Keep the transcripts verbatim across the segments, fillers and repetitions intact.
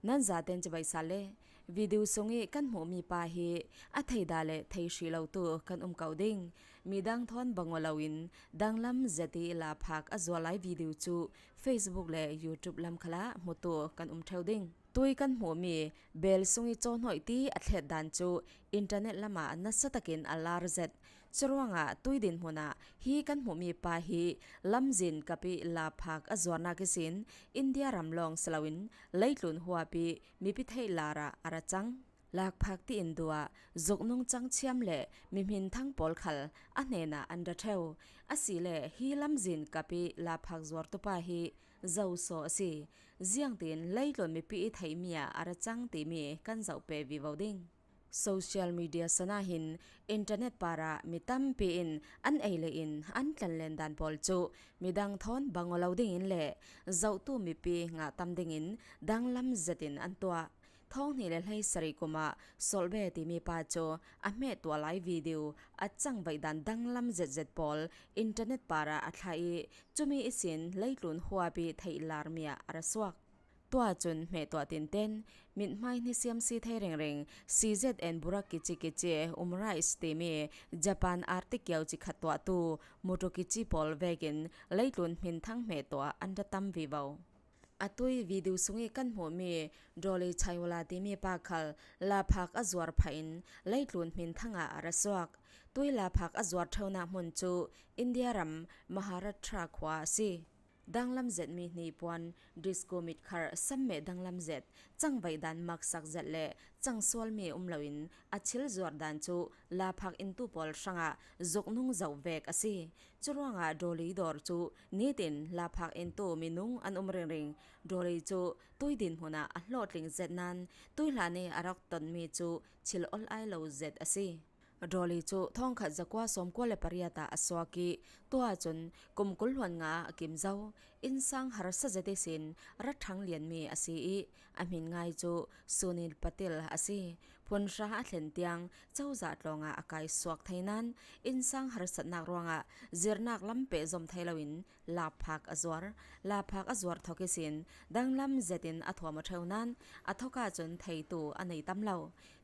Nan zaten cibai sa le, video sungih kan hmuhmi pa hi a theida le thei hrih lotu kan um ko ding. Midang thawn bang aw loin danglam zet ih laphak a zuar lai video cu Facebook le YouTube lam khalah hmutu kan um ṭheu ding. Tui kan hmuhmi bel sungih cawhnawih ti a thlet dan cu internet lamah nasa takin a lar zet. Curuangah tui dinhmun ah hi kan hmuhmi pa hi lamzin kapih laphak a zuarnak ihsin India ram lawng si loin leitlun huap ih mipi theih lar ah a ra cang. Lakphak tiin duh ah zuknung cangchiam le mihminthang pawl khal a hnenah an ra ṭheu. Asile hi lamzin kapih laphak zuartu pa hi zo saw a si? Ziangtin leitlun mipi ih theihmi ah a ra cang timi kan zoh pe vivo ding. Social media san ah hin internet parah mi tampi in an ei le in an tlanlen dan pawl cu midang thawn bang aw lo dingin le zohtu mipi ngah tam dingin danglam zetin an tuah. Thawng hnih le hleisarih kum ah Solbe timi pa cu a hmeh tuah lai video a cangvaih dan danglam zetzet pawl internet parah a thlah ih cumi ihsin leitlun huap ih theih larmi ah a ra suak. Tuah cun hmeh tuah tinten mithmai hnisiam si thei ringring C Z N Burak kici kici Umrais timi Japan Arctic kiau cikhat tuahtu mutu kici pawl vekin leitlun hminthang hmeh tuah an ra tam vivo. A tui video sungih kan hmuhmi Dolly Chaiwala timi pa khal laphak a zuar phah in leitlun hminthang ah a ra suak. Tui laphak a zuar ṭheunak hmun cu India ram Maharashtra khua a si. Danglam zetmi hnipuan, disco mitkhar, sammeh danglam zet, cangvaih dan maksak zet le cangsualmi um loin a thil zuar dan cu laphak intu pawl hrangah zuknung zoh vek a si. Curuangah Dolly dawr cu nitin laphak intu minung an um ringring. Dolly cu tui dinhmun ah a hlawhtling zet nain tuihlan ih a rak tonmi cu thil ol ai lo zet a si. Dolly cu thawngkhat zakua sawmkua le pariat ah a suak ih tuah cun kum kul hluan nga a kim zo. Innsang harsa zet ihsin ra ṭhang lianmi a si ih a hmin ngai cu Sunil Patil a si. Phunhra a thlen tiang cozah tlawngah a kai suak thei nain innsang harsatnak ruangah zirnak lam pehzom thei loin laphak a zuar. Laphak a zuar thawk ihsin danglam zetin a thuam aw ṭheu nain a thawk ahcun theitu a nei tam lo.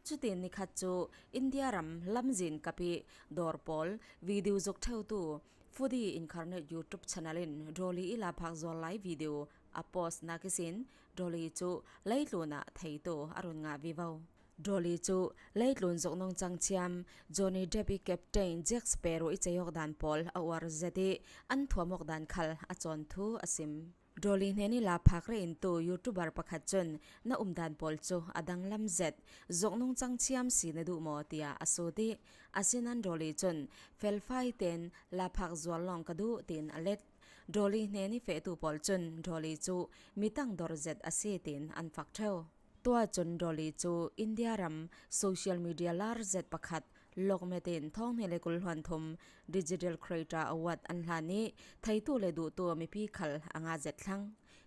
Cutin nikhat cu India ram lamzin kapih dawr pawl video zuk ṭheutu Foodie Incarnate YouTube channel in Dolly ih laphak zuar lai video a postnak ihsin Dolly cu leitlun ah theitu a run ngah vivo. Dolly cu leitlun zuknung cangchiam Johnny Depp ih Captain Jack Sparrow ih cei awk dan pawl a uar zet ih an thuam awk dan khal a cawn thu a sim. Dolly hnen ih laphak reh intu YouTuber pakhat cun na umdan pawl cu a danglam zet, zuknung cangchiam si na duh maw tiah a sut ih, asinain Dolly cun felfai tein laphak zuar lawng ka duh tiin a let. Dolly hnen ih fehtu pawl cun Dolly cu mi tangdor zet a si tiin an fak ṭheu. Tuah cun Dolly cu India ram social media lar zet pakhat lokmet in thawng hnih le kul hluan thum Digital Creator Award an hlan ih theitu le duhtu mipi khal a ngah zet thlang.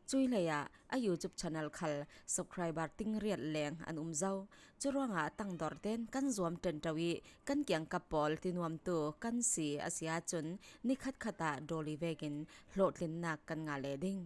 Cuih hleiah a YouTube channel khal subscriber ting riat leng an um zo. Curuangah tangdor tein kan zuam ṭenṭo ih kan kiangkap pawl tinuamtu kan si a si ahcun nikhat khat ah Dolly vekin hlawhtlinnak kan ngah leh ding.